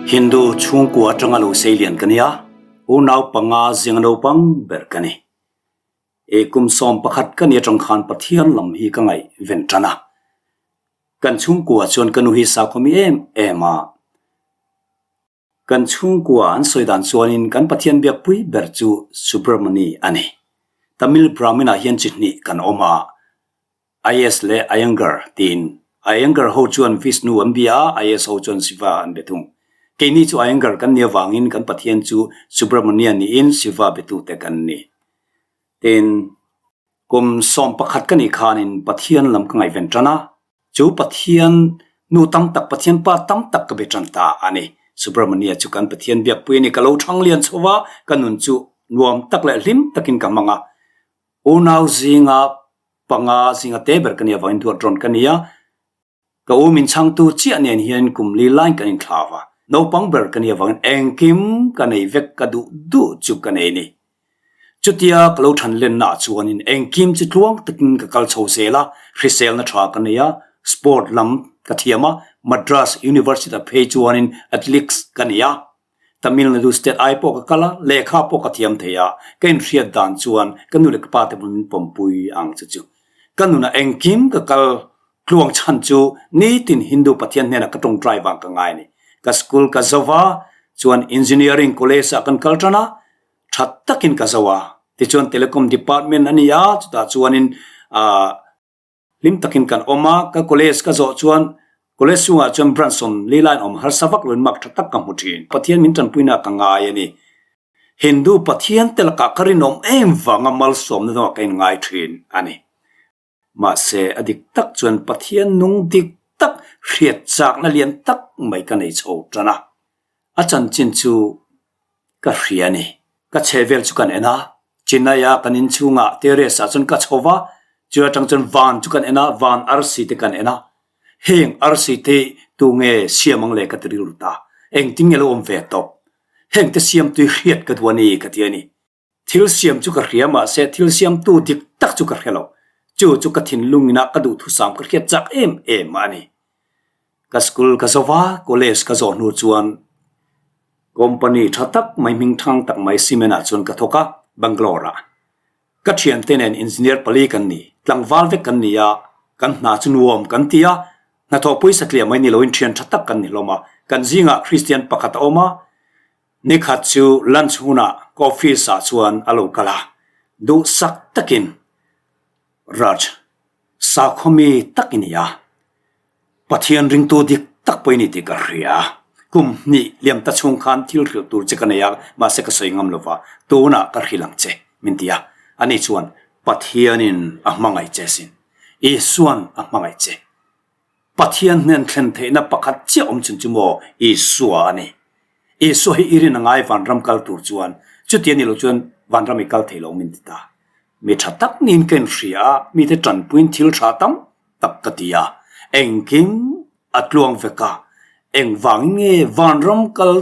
Hindu chhungkua atanga lo seilian ka nia, unau panga zinga naupang ber ka ni. E kum 11 ka ni atang khan Pathian lam hi ka ngaih ven tan a. Kan chhungkua chuan ka nu hi sakhawmi em em a. Kan chhungkua an sawi dan chuanin kan Pathian biakpui ber chu Subramani a ni. Tamil Brahmin-ah hian chi hnih kan awm a, IS leh Iyengar tiin. Iyengar ho chuan Vishnu an bia a, IS ho chuan Shiva an be thung. Keini chu Iyengar kan nih avangin kan Pathian chu Subramania niin Shiva betute kan ni. Tin, kum 11 ka nih khanin Pathian lam ka ngaihven tan a, Chu Pathian nu tam tak, Pathian pa tam tak ka be tan ta a ni. Subramania chu kan Pathian biakpui a ni. Ka lo thang lian chho va, ka nun chu nuam tak leh hlim takin ka hmang a. Unau zinga panga zinga te ber ka nih avangin duat rawn ka ni a. Ka u min chhangtu chiah nen hian kum li laiin kan inthlau a. Naupang ber ka nih avangin engkim ka nei vek, ka duh duh chu ka nei a ni. Chutia ka lo than lenna ah chuanin engkim chu tluang takin ka kal chho zel a, hriselna tha ka nei a, sport lam ka thiam a, Madras University ah phei chuanin athletics ka nei a, Tamil Nadu state ai pawh ka kal a, lehkha pawh ka thiam thei a, ka inhriat dan chuan ka nu leh ka pa te pawh min pawmpui ang chu chu. Ka nunah engkim ka kal tluang chhan chu nitin Hindu Pathian hnenah ka tawngtai vang ka ngai a ni. Ka school ka zo va, chuan Engineering college ah kan kal tan a, tha takin ka zo a, tichuan Telecom department a ni a, chutah chuanin aah hlim takin kan awm a, ka college ka zawh chuan college chungah chuan branch 40 laiin awm harsa vak loin mark tha tak ka hmu thin. Pathian min tanpuina ka ngai a ni. Hindu Pathian te lakah ka rinawm em vanga malsawmna dangah ka inngai thin a ni. Mahse, a dik tak chuan Pathian nung dik tak hriat chakna lian tak mai ka nei chho tan a. A chanchin chu ka hria a ni. Ka chhehvel chu kan en a, Chennai-a kan inchhungah terrace ah chuan ka chho va, chu atang chuan van chu kan en a, van arsi te kan en a. Heng arsi te tu nge siam ang le ka ti rilru ta. Engtin nge lo awm ve tawp. Heng te siam tui hriat ka duh a ni ka ti a ni. Thil siam chu ka hria mahse thil siamtu dik tak chu ka hre lo. Chu chu ka thinlung ina ka duhthusam ka hriat chak em em a ni. Ka school ka zo va, college ka zawh hnu chuan company tha tak mai hming thang tak mai cement ah chuan ka thawk a, Bangalore ah. Ka thiante nen engineer pali kan ni, tlangval vek kan ni a, kan hna chu nuam kan ti a, hnathawh pawisa tliah mai ni loin thian tha tak kan ni hlawm a. Kan zingah Christian pakhat a awm a, Nikhat chu lunch hunah ka office ah chuan a lo kal a, duhsak takin, Raj, sakhawmi tak i ni a, Pathian ringtu dik tak pawh i ni tih ka hria. Kum hnih liam ta chhung khan thil hrilh tur che ka nei a, mahse ka sawi ngam lo va, tunah ka hrilh ang che, min ti a. Ani chuan, Pathianin a hmangaih che sin, Isuan a hmangaih che. Pathian hnen thlen theihna pakhat chiah awm chhun chu maw Isua a ni. Isua hi i rin a ngai vanram kal tur chuan chuti a ni lo chuan vanram i kal thei lo min ti ta. Mi tha tak niin ka inhria a, mite tanpuiin thil tha tam tak ka ti a, engkim a tluang vek a, engvangin nge vanram kal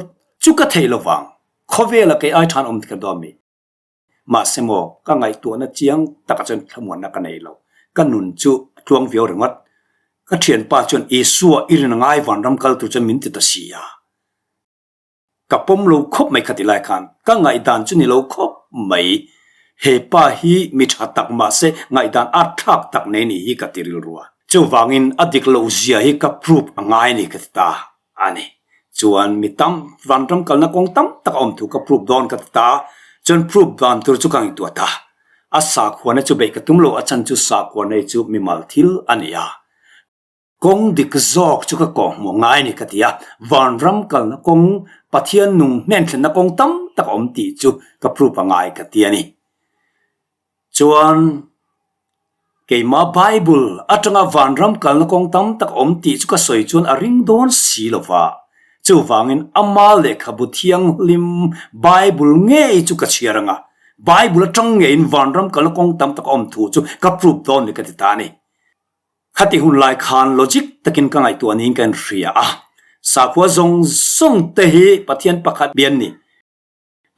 chu ka theih lovang, khawvela kei ai than awm ti ka dawn mi. Mahse maw, ka ngaihtuahna chiang takah chuan thlamuanna ka nei lo. Ka nun chu a tluang viau ringawt. Ka thianpa chuan Isua i rin ngai vanram kal tur chuan min ti ta si a. Ka pawm lo khawp mai kha ti lai khan ka ngaihdan chu ni lo khawp mai. He pa hi mi tha tak mahse ngaihdan at thlak tak nei ni hi ka ti rilru a. Chuvangin a dik loh zia hi ka prove a ngai a ni ka ti ta. A ni. Chuan mi tam vanram kalna kawng tam tak a awm thu ka prove dawn ka ti ta a, chuan prove dan tur chu ka ngaihtuah ta. A sakhuana chu beih ka tum lo, a chhan chu sakhuana hi chu mimal thil a ni a. Kawng dik zawk chu ka kawhhmuh ngai a ni ka ti a, vanram kalna kawng, Pathian nung hnen thlenna kawng tam tak a awm tih chu ka prove a ngai ka ti a ni. Chuan keimah Bible atanga vanram kalna kawng tam tak a awm tih chu ka sawi chuan a ring dawn si lo va. Chuvangin ama lehkhabu thianghlim Bible ngei chu ka chhiar anga, Bible atang ngeiin vanram kalna kawng tam tak a awm thu chu ka prove dawn ni ka ti ta a ni. Khati hun lai khan logic takin ka ngaihtuah niin ka inhria a, sakhua zawng zawng te hi Pathian pakhat bian ni.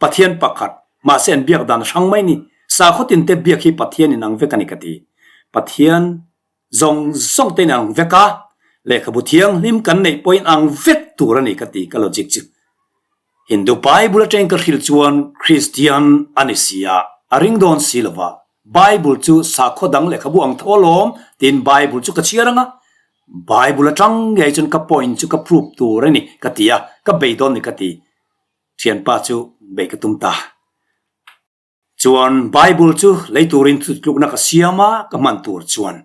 Pathian pakhat, mahse an biak dan a hrang mai ni. Sakhaw tin te biak hi Pathian in ang vek a ni ka ti. Pathian zawng zawng te in ang vek a, lehkhabu thianghlim kan neih pawhin ang vek tur a ni ka ti ka logic chu. Hindu Bible atangin ka hrilh chuan Kristian a ni si a, a ring dawn si lo va. Bible chu sakhaw dang lehkhabu ang tho alawm tiin Bible chu ka chhiar ang a. Bible atang ngei chuan ka point chu ka prove tur a ni ka ti a, ka bei dawn ni ka ti. Thianpa chu beih ka tum ta. Chuan Bible chu lei turin thutlukna ka siam a, ka hman tur chuan.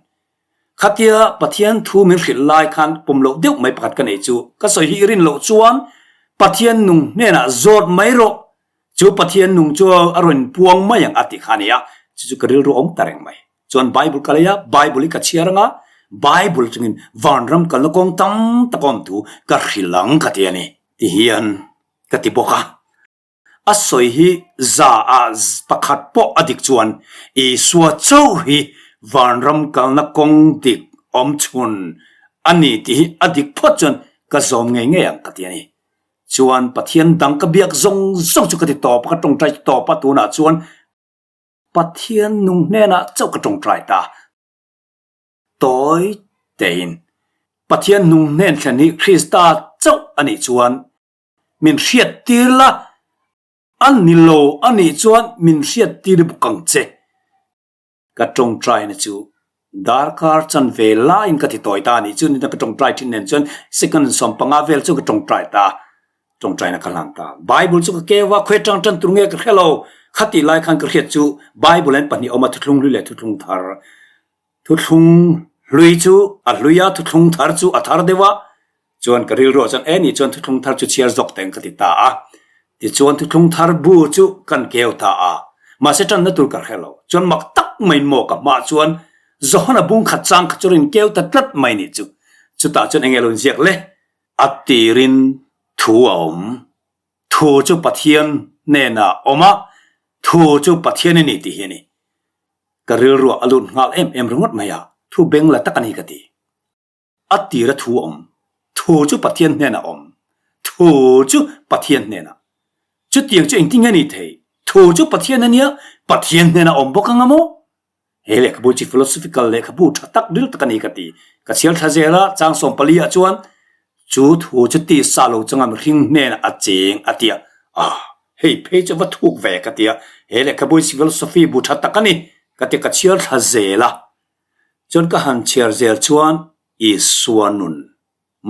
Khatia Pathian thu min hrilh lai khan pawm loh deuh mai pakhat ka neih chu, ka sawi hi i rin loh chuan Pathian nung hnenah zawt mai rawh, chu Pathian nung chu a rawn puang mai ang a ti kha a ni a, chu chu ka rilru awm ta reng mai. Chuan Bible ka lei a, Bible hi ka chhiar ang a, Bible chungin vanram kalna kawng tam tak awm thu ka hrilh ang ka ti a ni, ti hian ka ti bawk a. A sawi hi za ah pakhat pawh a dik chuan Isua chauh hi vanram kalna kawng dik awm chhun a ni tih hi a dik phawt chuan ka zawm ngei ngei ang ka ti a ni. Chuan Pathian dang ka biak zawng zawng chu ka ti tawp a, ka tawngtai tawp a, tunah chuan Pathian nung hnenah chauh ka tawngtai ta. Tawi tein Pathian nung hnen thlen hi Krista chauh a nih chuan Min hriat tir la, a ni lo a nih chuan min hriat tir bawk ang che. Ka tawngtaina chu darkar chanve laiin ka ti tawi ta a nih chu, nita ka tawngtai thin nen chuan second 15 vel chu ka tawngtai ta, tawngtaina ka hlan ta. Bible chu ka keu a, khawi atang tan tur nge ka hre lo, khatih lai khan ka hriat chu Bible an pahnih awm a, thuthlung hlui leh thuthlung thar. Thuthlung hlui chu a hlui a, thuthlung thar chu a thar deuh a, Chuan ka rilruah chuan e nih chuan thuthlung thar chu chhiar zawk teng ka ti ta a. Tichuan thuthlung thar bu chu kan keu ta a. Mahse tanna tur ka hre lo. Chuan mak tak mai maw ka hmah chuan Johana bung khat chang kha chu rin keu ta tlat mai nih chu. Chutah chuan enge lo inziak le? A tirin thu a awm. Thu chu Pathian hnenah a awm a, thu chu Pathian a ni tih hi a ni. Ka rilruah a lut nghal em em ringawt mai a, thu beng la tak a ni ka ti. A tira thu a awm. Thu chu Pathian hnenah a awm. Thu chu Pathian hnenah. Chutiang chu engtin nge ni thei? Thu chu Pathian a nia, Pathian hnenah a awm bawk ang a maw? He lehkhabu chi philosophical lehkhabu tha tak ril tak a ni ka ti. Ka chhiar thla zel a, chang 14 ah chuan chu thu chu tisa lo changa mihring hnenah a cheng a ti a. Ah, hei phei chu va thuk ve ka ti a. He lehkhabu hi philosophy bu tha tak a ni ka ti a, ka chhiar thla zel a. Chuan ka han chhiar zel chuan Isua nun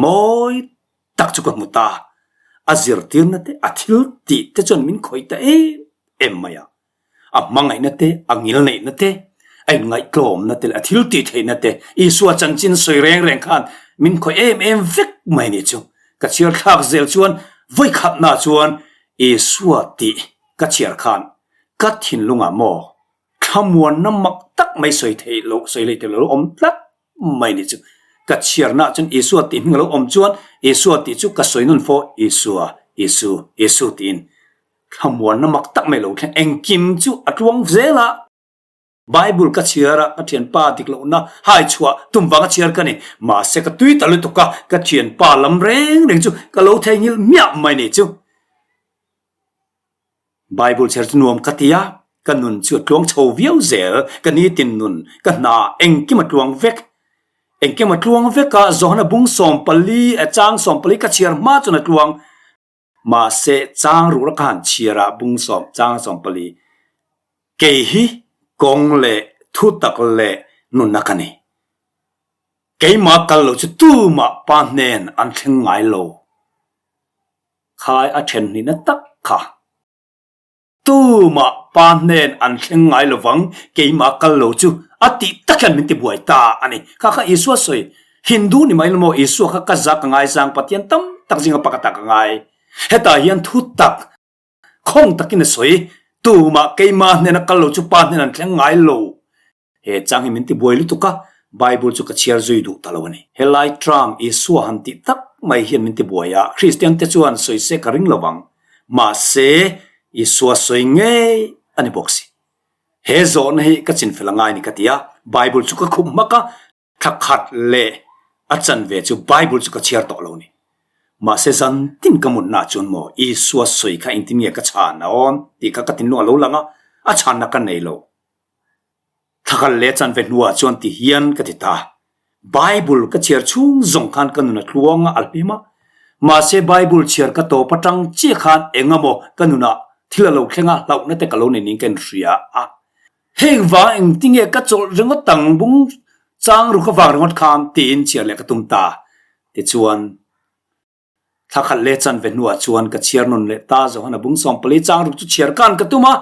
mawi tak chu ka hmu ta. A zirtirna te, a thil tih te chuan min khawih ta em em mai a. A hmangaihna te, a ngilneihna te, a inngaihtlawmna te leh a thil tih theihna te, Isua chanchin sawi reng reng khan min khawih em em vek mai a nih chu. Ka chhiar thlak zel chuan vawikhatna chuan Isua tih ka chhiar khan ka thinlungah maw Thlamuanna mak tak mai sawi theih loh, sawi leh theih loh lo awm tlat mai ni chu. Ka chhiarnaah chuan Isua tih hming a lo awm chuan Isua tih chu ka sawi nawn fo, Isua, Isu, Isu tiin. Thlamuanna mak tak mai lo thleng engkim chu a tluang zel a. Bible ka chhiar a, ka thianpa dik lohna hai chhuah tum vanga chhiar ka ni. Mahse ka tui ta lutuk a, ka thianpa lam reng reng chu ka lo theihnghilh hmiah mai ni chu. Bible chhiar chu nuam ka ti a, ka nun chu a tluang chho viau zel, ka nitin nun, ka hna engkim a tluang vek. Engkim a tluang vek a, Johana bung 14, chang 14 ka chhiar hma chuan a tluang. Mahse, chang rura ka han chhiar a, bung sawm, chang 14. Kei hi kawng leh thutak leh nunna ka ni. Keimah kal lo chu tumah pa hnen an thleng ngai lo. Khai a then hnihna tak kha. Tumah pa hnen an thleng ngai lovang, keimah kal lo chu a tih tak hian min ti buai ta a ni. Kha kha Isua sawi, Hindu ni mai lo maw, Isua kha ka za ka ngaizang Pathian tam tak zinga pakhat ah ka ngai. Hetah hian thu tak, khawng takin a sawi, tumah keimah hnena kal lo chu pa hnen an thleng ngai lo. He chang hi min ti buai lutuk a, Bible chu ka chhiar zui duh ta lo a ni. Helai term Isua han tih tak mai hian min ti buai a, Kristian te chuan sawi se ka ring lo vang. Mahse, Isua sawi ngei a ni bawk si. He zawhna hi ka chinfel a ngai ni ka ti a, Bible chu ka khup hmak a, thla khat leh a chanve chu Bible chu ka chhiar tawh lo ni. Mahse zan tin ka mutna chuan maw Isua sawi kha engtin nge ka chhan a awn tih kha ka tinlung a lo lang a, a chhanna ka nei lo. Thakal leh chanve hnuah chuan ti hian ka ti ta. Bible ka chhiar chhung zawng khan ka nun a tluang a, a hlim a. Mahse Bible chhiar ka tawp atang chiah khan eng emaw ka nunah thil a lo thleng a, hlauhna te ka lo nei niin ka inhria a. Heng vang engtinge ka chawlh ringawt ang bung chang ruk avang ringawt khan tiin chhiar leh ka tum ta. Tichuan. Thla khat leh chanve hnuah chuan ka chhiar nawn leh ta Johana bung 14 chang ruk chu chhiar kan ka tum a,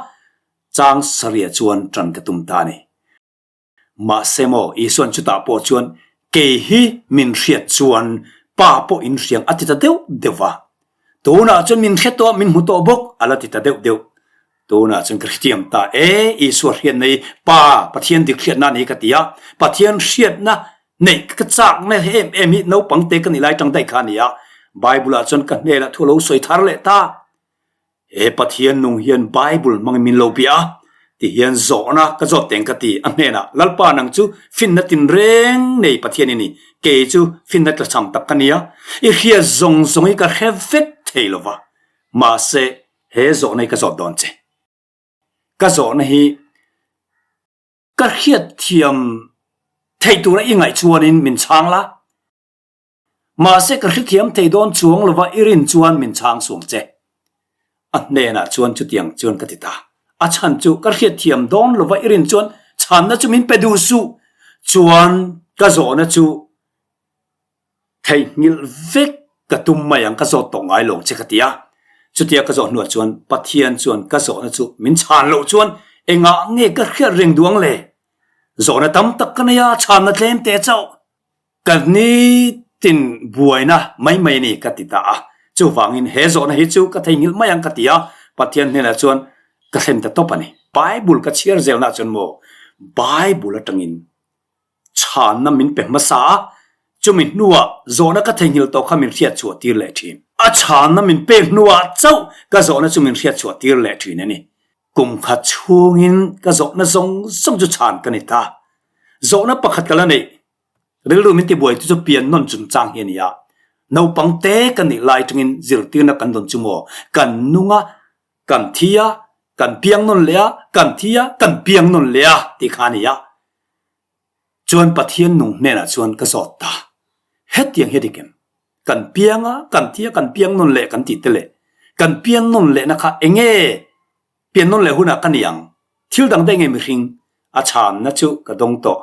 chang sarih chuan tan ka tum ta a ni. Mahse maw, Isuan chutah pawh chuan kei hi min hriat chuan Pa pawh in hriang a ti ta deuh deuh va. Tunah chuan min hre tawh, min hmu tawh bawk a la ti ta deuh deuh. Tunah chuan ka hrethiam ta e, Isua hriatna hi Pa, Pathian dik hriatna a ni ka ti a, Pathian hriatna Neih ka chakna em em hi naupang te ka nih lai tang daih kha a ni a, Bible ah chuan ka hnenah thu a lo sawi thar leh ta. He Pathian nung hian Bible hmangin min lo bia a, ti hian zawhna ka zawt teng ka ti a hnenah, Lalpa nang chu finna tinreng nei Pathian i ni, kei chu finna tlachham tak ka ni a, i hriat zawng zawng hi ka hre vek thei lo va, mahse he zawhna hi ka zawt dawn che. Ka zawhna hi. Ka hriatthiam theih tura i ngaih chuanin min chhang la. Mahse ka hrethiam thei dawn chuang lova i rin chuan min chhang suang che. A hnenah chuan chutiang chuan ka ti ta. A chhan chu ka hriatthiam dawn lova i rin chuan chhanna chu min pe duh suh. Chuan ka zawhna chu Theihnghilh vek ka tum mai ang, ka zawt tawh ngai lo che ka ti a. Chutia ka zawh hnuah chuan Pathian chuan ka zawhna chu min chhan loh chuan engah nge ka hriat reng duh ang le? Zawhna tam tak ka nei a, chhanna tlem teh chauh. Ka nitin buaina mai mai a ni ka ti ta a. Chuvangin he zawhna hi chu ka theihnghilh mai ang ka ti a, Pathian hnenah chuan ka thlen ta tawp a ni. Bible ka chhiar zelnaah chuan maw Bible atangin Chhanna min pe hmasa a, chumi hnuah zawhna ka theihnghilh tawh kha min hriat chhuah tir leh thin. A chhanna min pek hnuah chauh ka zawhna chu min hriat chhuah tir leh thin a ni. Kum khat chhungin ka zawhna zawng zawng chu chhan ka ni ta. Zawhna pakhat ka la neih. Rilru min tibuai tu chu pian nawn chungchang hi a ni a. Naupang te ka nih lai tangin zirtirna kan dawn chu maw kan nung a, kan thi a, kan piang nawn leh a, kan thi a, kan piang nawn leh a tih kha a ni a. Chuan Pathian nung hnenah chuan ka zawt ta. Hetiang hi a dik em? Kan piang a, kan thi a, kan piang nawn leh kan tih te leh kan pian nawn lehna kha enge pian nawn leh hunah ka ni ang? Thil dang daih nge mihring? A chhanna chu ka dawng tawh.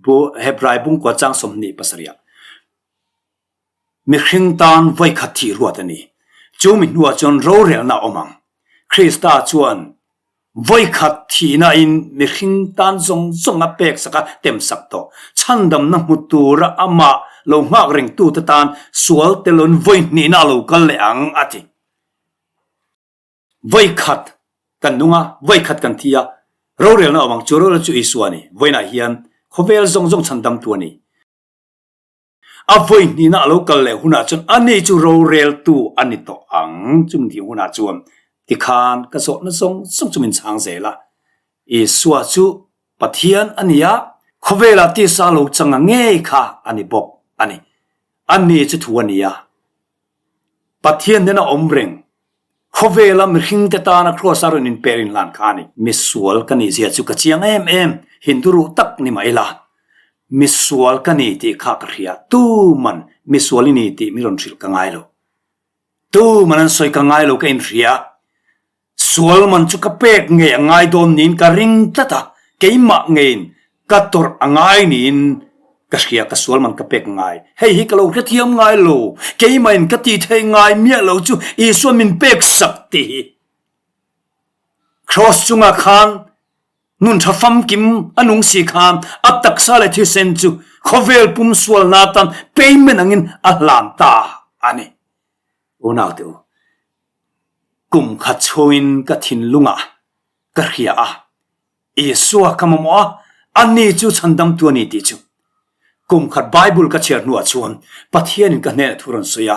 Bu Hebrai bungkua chang 27 ah Mihring tan vawikhat thih ruat a ni. Chu mi hnuah chuan rorelna a awm ang. Krista chuan Vawikhat thihnain mihring tan zawng zawng a pek sak a, tem sak tawh. Chhandamna hmu tura amah lo nghak rengtute tan sual telawin vawihnihna a lo kal leh ang, a ti. Vawikhat kan nung a, vawikhat kan thi a, rorelna a awm ang. Chu rorelna chu Isua a ni. Vawiinah hian khawvel zawng zawng chhandamtu a ni. A vawi hnihna a lo kal leh hunah chuan ani chu roreltu a ni tawh ang. Chumi tih hunah chuan tikhan ka zawhna zawng zawng chu min chhang zel a. Isua chu Pathian a ni a, khawvelah tisa lo changa ngei kha a ni bawk a ni. Ani chu thu a ni a. Pathian nen a awm reng. Khawvela mihringte tana Kraws a rawn inper inhlan kha a ni. Misual ka nih zia chu ka chiang em em, Hindu ruh tak ni mah ila. Misual ka ni tih kha ka hria, tuman misual i ni tih mi rawn hrilh ka ngai lo. Tuman an sawi ka ngai lo ka inhria. Sual man chu ka pek ngei a ngai dawn niin ka ring tlat a, keimah ngeiin ka tawrh a ngai niin ka hria, ka sual man ka pek ngai. Hei hi ka lo hrethiam ngai lo, keimahin ka tih theih ngai miah lo chu Isuan min pek sak tih hi. Kraws chungah khan nun tha famkim a nung si khan a taksa leh thisen chu khawvel pum sualna atan payment angin a hlan ta a ni. Unaute u, kum khat chhungin ka thinlungah ka hria a, Isua ka mamawh a, ani chu chhandamtu a ni tih chu. Kum khat Bible ka chhiar hnuah chuan Pathianin ka hnenah thu rawn sawi a,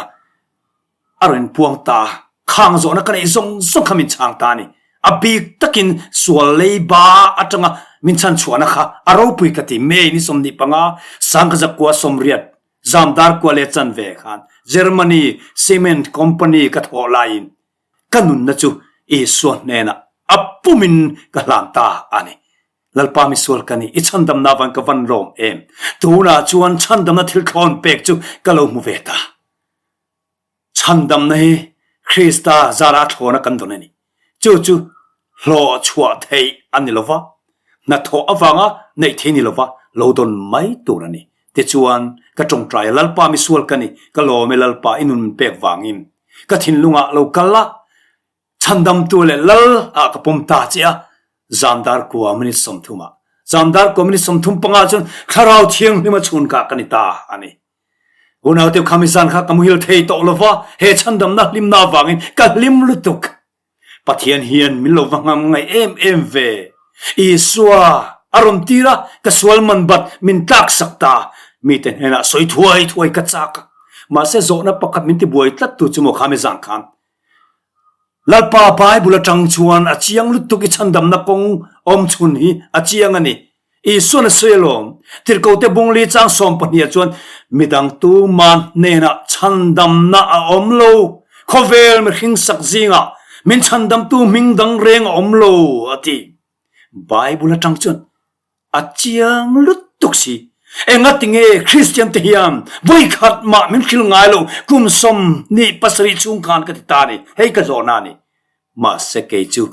a rawn inpuang ta a, khang zawhna ka neih zawng zawng kha min chhang ta a ni. A bik takin sual leiba atanga min chhanchhuahna kha a ropui ka ti. May ni 25, sangkazakua 80 Zamdar kua leh chanve khan Germany cement company ka thawh laiin ka nunna chu Isua hnenah a pumin ka hlan ta a ni. Lalpa misual ka ni, i chhandamna avang ka van lawm em? Tunah chuan chhandamna thil thlawn pek chu ka lo hmu ve ta. Chhandamna hi Krista zara thlawna kan dawn a ni. Chu chu hlawh chhuah theih a ni lova, hnathawh avanga neih theih ni lova lo dawn mai tur a ni. Tichuan, ka tawngtai a, Lalpa misual ka ni, ka lawm e Lalpa i nun min pek vangin ka thinlungah lo kal a, Chhandamtu leh Lal ah ka pawm ta che a, Zamdar kua minute 30 ah, Zamdar kua minute 35 chuan Thlarau Thianghlim a chhun kah ka ni ta a ni. Unaute khami zan kha ka muhil thei tawh lova, he chhandamna hlimna avangin ka hlim lutuk. Pathian hian min lo va ngam ngaih em em ve. Isua a rawn tir a, ka sual man bat min tlak sak ta. Mite hnenah sawi thuai thuai ka chak a. Mahse zawhna pakhat min tibuai tlat tu chu maw khami zan khan Lalpa Bible atang chuan a chiang lutuk i chhandamna kawng awm chhun hi a chiang a ni. Isuan a sawi alawm. Tirhkote bungli chang 12 ah chuan midang tuma hnenah chhandamna a awm lo, khawvel mihring sak zingah min chhandamtu hming dang reng a awm lo a ti. Bible atang chuan A chiang lutuk si. Enga tinge Kristian te hian vawikhat mah min hrilh ngai lo kum 27 chhung khan ka ti ta ni. Hei ka zawhna a ni. Mahse kei chu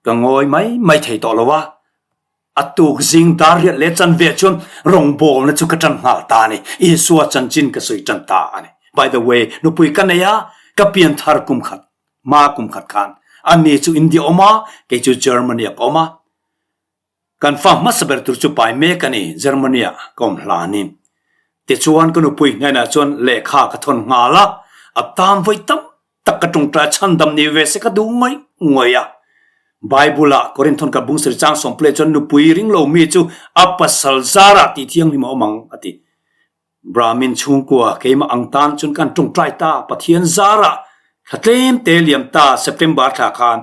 ka ngawi mai mai thei tawh lo a, a tuk zing dar riat leh chanve chuan rawngbawlna chu ka tan nghal ta a ni. Isua chanchin ka sawi tan ta a ni. By the way, nupui ka nei a, ka pianthar kum khat hma kum khat khan ani chu India awm a, kei chu Germany ah ka awm a. Kan fa hmasa ber tur chu pai mek a ni, Germany-ah ka awm hlanin. Tichuan ka nupui hnenah chuan lehkha ka thawn nghal a, a tan vawi tam tak ka tawngtai chhandam ni ve se ka duh ngawih ngawih a. Bible-ah Korinthawn ka bung sir chang sawmple chuan nupui ring lo mi chu a pasal zarah tih thianghlim a awm ang a ti. Brahmin chhungkua keimah ang tan chuan kan tawngtai ta, Pathian zarah thla tlem te liam ta September thla khan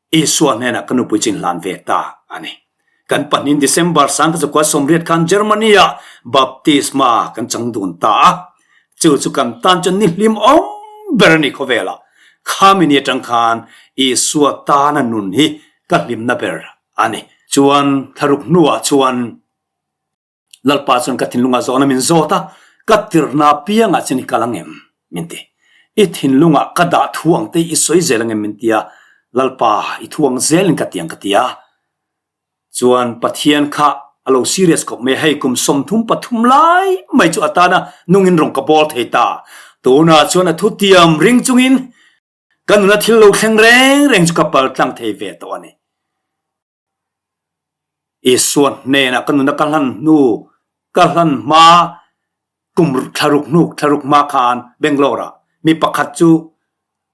Isua hnenah ka nupui chin hlan ve ta a ni. Kan pahnin December sangkazakua 80 khan Germany-ah baptisma kan chang dun ta a. Chu chu kan tan chuan ni hlim awm ber a ni khawvelah. Khami ni atang khan Isua tana nun hi ka hlimna ber a ni. Chuan thlaruk hnuah chuan Lalpa chuan ka thinlungah zawhna min zawt a, ka tirhna piangah chuan i kal ang em? min ti. I thinlungah ka dah thu ang te i sawi zel ang em? min ti a, Lalpa i thu ang zelin ka ti ang ka ti a. Chuan Pathian kha a lo serious khawp mai a, hei kum 33 lai mai chu atana nungin rawn ka bawl thei ta. Tunah chuan a thutiam ring chungin ka nuna thil lo thleng reng reng chu ka pal tlang thei ve tawh a ni. Isua hnenah ka nuna ka hlan hnu, ka hlan hma kum thlaruk hnu, thlaruk hma khan Bangalore ah mi pakhat chu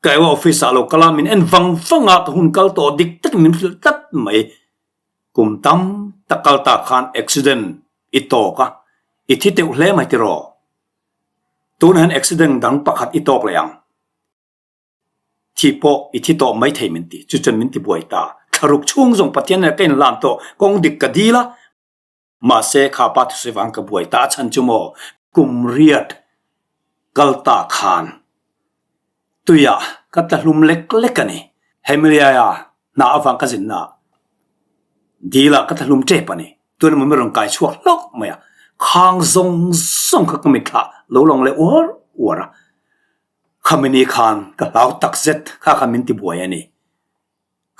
ka ewa office ah lo kal a, min en vang vang a, ka hun kal tawh dik takin min hrilh tlat mai. Kum tam tak kal ta khan accident i tawk a, i thi teuh hle mai tiraw? Tunah hian accident dang pakhat i tawk leh ang. Thi pawh i thi tawh mai thei min ti. Chu chuan min ti buai ta. Thlaruk chhung zawng Pathian nen ka inlan tawh, kawng dik ka dil a. Mahse, kha pa thusawi vang ka buai ta a chhan chu maw? Kum riat kal ta khan tuiah ka tla hlum lek lek a ni. Hemeliaia hna avang ka zinna ah dilah ka tla hlum tep a ni. Tun emaw mi rawn kai chhuak hlauh mai a, khang zawng zawng kha ka mitthlah lo lang leh uar uar a. Khamini khan ka hlau tak zet kha khan min ti buai a ni.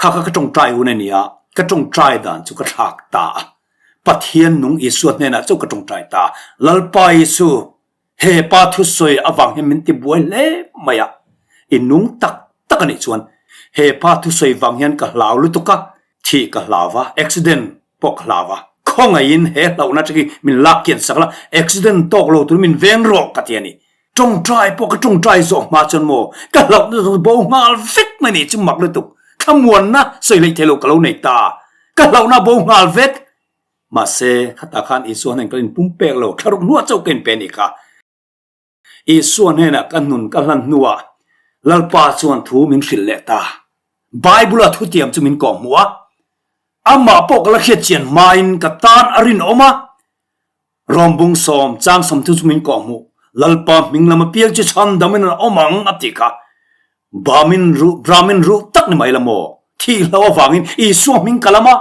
Kha kha ka tawngtai hun a ni a, ka tawngtai dan chu ka thlak ta a. Pathian nung Isua hnenah chauh ka tawngtai ta a. Lalpa Isu, he pa thusawi avang hian min ti buai hle mai a. I nung tak tak a nih chuan he pa thusawi vang hian ka hlau lutuk a, thih ka hlau va, accident pawh ka hlau va. Khawngaihin he hlauhna atangin min lak kian sak la, accident tawk lo turin min veng rawh ka ti a ni. Tawngtai pawh ka tawngtai zawh hma chuan maw ka hlauhna chu bo nghal vek mai nih chu mak lutuk. Thlamuanna sawi hleih theih loh ka lo nei ta. Ka hlauhna bo nghal vek. Mahse, khatah khan Isua hnenah ka inpumpek lo, thlaruk hnuah chauh ka inpe nih kha. Isua hnenah ka hnun ka hlan hnuah Lalpa chuan thu min hrilh leh ta. Bible-a thutiam chu min kawhhmuh a, amah pawh ka la hriat chian hmain ka tan a rinawm a, Rawmbung sawm chang 30 chu min kawhhmuh, Lalpa hming lam apiang chu chhandamin an awm ang a ti kha. Brahmin ruh, Brahmin ruh tak ni mai la maw? Thih hlo avangin Isua hming ka lam a,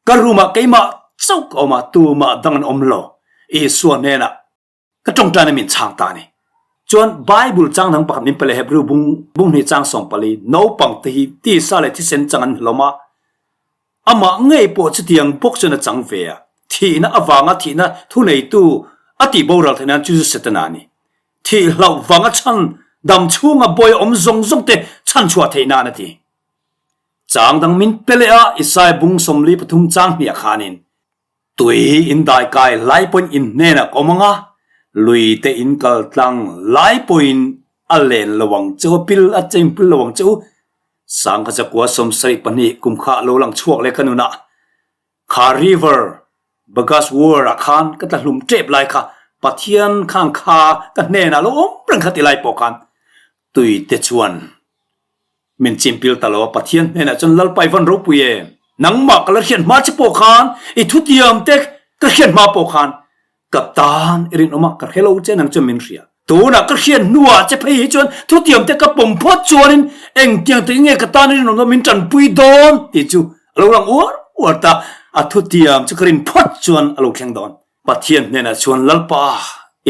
ka room ah keimah chauh ka awm a, tumah dang an awm lo. Isua hnenah ka tawngtaina min chhang ta a ni. Chuan Bible chang dang pakhat min pe leh Hebrew bung bung hnih chang 14, naupang te hi tisa leh thisen chang an hlawm a, amah ngei pawh chutiang bawk chuan a chang ve a, thihna avanga thihna thuneitu a tih boral theih nan chu chu Setana a ni. Thih hlauh vanga chhan dam chhunga bawi awm zawng zawng te chhan chhuah theih nan a ti. Chang dang min pe leh a, Isaiah bung 43 chang hniah khanin Tui in dai kai lai pawhin in hnenah ka awm ang a, lui te in kal tlang lai pawhin a len lo ang che u, pil a cheng pil lo ang che u. Sangha chakua 72 kum kha lo lang chhuak leh ka nunah kha river Bagas War ah khan ka tla hlum tep lai kha Pathian khan kha ka hnenah lo awm reng kha ti lai pawh khan tui te chuan Min chimpil ta lo a, Pathian hnenah chuan Lalpa i van ropui e, nangmah ka la hriat hma che pawh khan, i thutiam te ka hriat hma pawh khan ka tan i rinawm a, ka hre lo che nang chuan min hria. Tunah ka hriat hnuah che phei hi chuan thutiam te ka pawm phawt chuanin engtiang tak nge ka tan i rinawm dawn min tanpui dawn tih chu a lo lang uar uar ta, a thutiam chu ka rin phawt chuan a lo thleng dawn. Pathian hnenah chuan Lalpa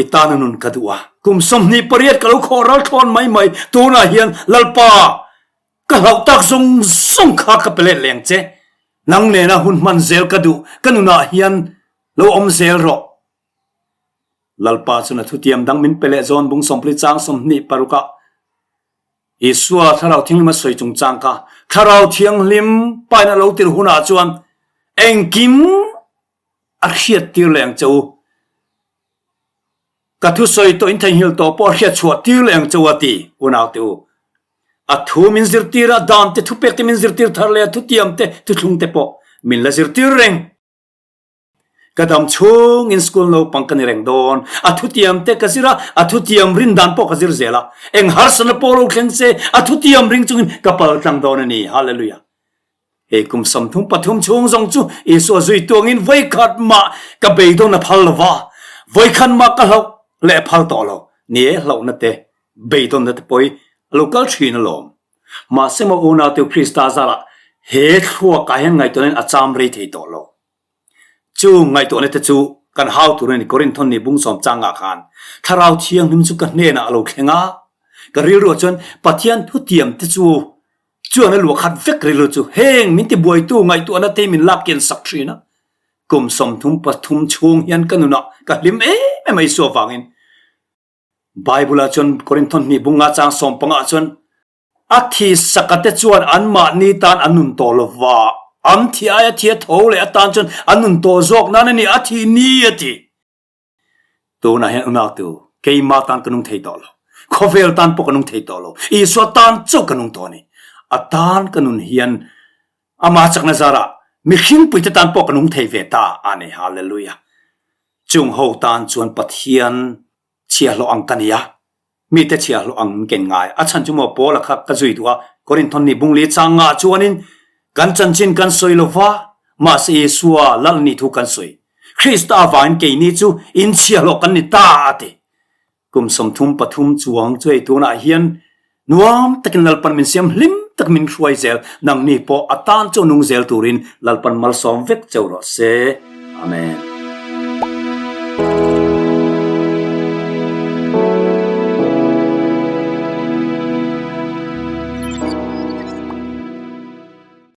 i tana nun ka duh a, kum 28 ka lo khawh ral thlawn mai mai, tunah hian Lalpa ka hlauh tak zawng zawng kha ka pe let leng che, nang nena hun hman zel ka duh, ka nunah hian lo awm zel rawh. Lalpa chuan a thutiam dang min pe leh zawn bung 40 chang 26 ah Isua Thlarau Thianghlim a sawi chungchang kha Thlarau Thianghlim pain a lo tir hunah chuan engkim a hriat tir leh ang che u. Ka thusawi tawh in theihnghilh tawh pawh a hriat chhuah tir leh ang che u a ti, unaute u. A thu min zirtir a, dan te thupek te min zirtir thar leh a, thutiam te thuthlung te pawh min la zirtir reng. Ka dam chhung in school naupang ka ni reng dawn. A thutiam te ka zir a, a thutiam rin dan pawh ka zir zel a. Eng harsatna pawh lo thleng se, a thutiam ring chungin ka pal tlang dawn a ni. Hallelujah. Hei kum 33 chhung zawng chu Isua zui tuangin vawikhat mah ka beidawn a phal lo va, vawikhat mah ka hlauh leh a phal tawh lo. Ni e, hlauhna te, beidawnna te pawh hi a lo kal thin alawm. Mahse maw unaute Krista zarah he thluakah hian ngaihtuahna in a cham rei thei tawh lo. Chu ngaihtuahna te chu kan hau tur a ni. Korinthon ni bung sawm changah khan Thlarau Thianghlim chu ka hnenah a lo thleng a, ka rilruah chuan Pathian thutiam te chu Chuan a luah khat vek rilru chu heng min ti buaitu ngaihtuahna te min lak kian sak thin a. Kum 33 chhung hian ka nunah ka hlim em em a Isua vangin. Bible ah chuan Korinthon hnih bunga chang 15 ah chuan a thi saka te chuan anmahni tan an nun tawh lova, an thi aia thi a tho leh atan chuan an nun tawh zawk nan a ni, a thi ni a ti. Tunah hian unautu, keimah tan ka nung thei tawh lo. Khawvel tan pawh ka nung thei tawh lo. Isua tan chauh ka nung tawh a ni. A tan ka nun hian Amah chakna zarah mihringpuite tan pawh ka nung thei ve ta a ni. Hallelujah! Chung ho tan chuan Pathian chhiahhlawh ang ka ni a. Mite chhiahhlawh ang ken ngai. A chhan chu maw Paula kha ka zui duh a, Korinthon ni bungli changah chuanin kan chanchin kan sawi lo va, mahse Isua lal ni thu kan sawi. Krista avangin keini chu in chhiahhlawh kan ni ta a ti. Kum 33 chuang chu hei tunah hian nuam takin Lalpan min siam hlim tak min hruai zel, nangni pawh a tan chu nung zel turin Lalpan malsawm vek cheu rawh se. Amen.